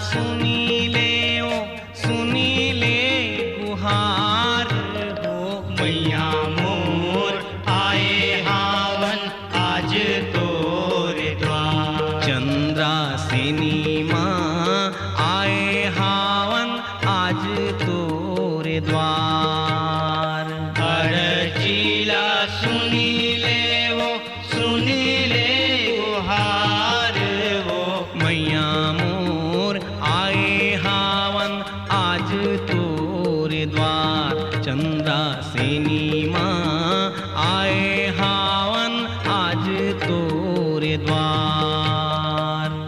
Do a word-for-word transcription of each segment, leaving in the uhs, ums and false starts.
सुनी ले ओ, सुनी ले गुहार हो। मैया मोर आए हावन आज तोरे द्वार। चंद्रासिनी माँ आए हावन आज तोरे द्वार। अरजी ला सुनी ले ओ, सुनी ले गुहार हो। मैया मोर आए हावन आज तोरे द्वार। चंद्रासिनी माँ आए हावन आज तोरे द्वार।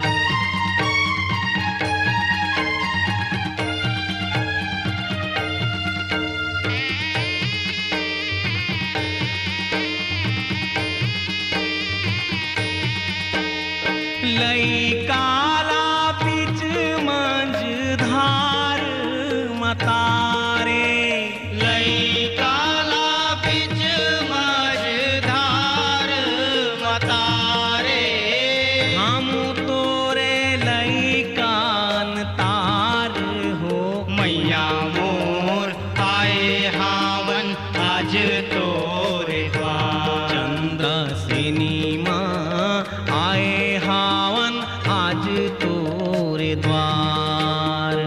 लइका ला बीच मंझधार मतारे। लइका ला बीच मंझधार मतारे। हम तोरे लइकान तार हो। मैया मोर आए हावन आज तोरे द्वार। चंद्रासिनी माँ आए हावन आज तोरे द्वार।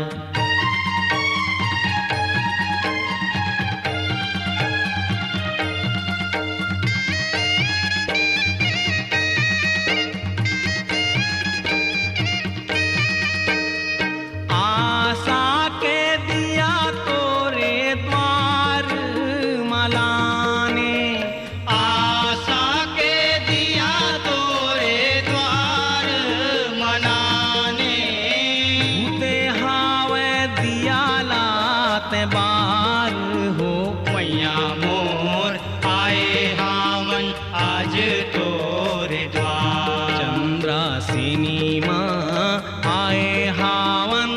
आशा के दिया तोरे द्वार मलाने। आशा के दिया तोरे द्वार मलाने। उते हावे दिया लाते बार हो। मैया मोर आए हावन आज तोरे द्वार। चंद्रासिनी माँ आए हावन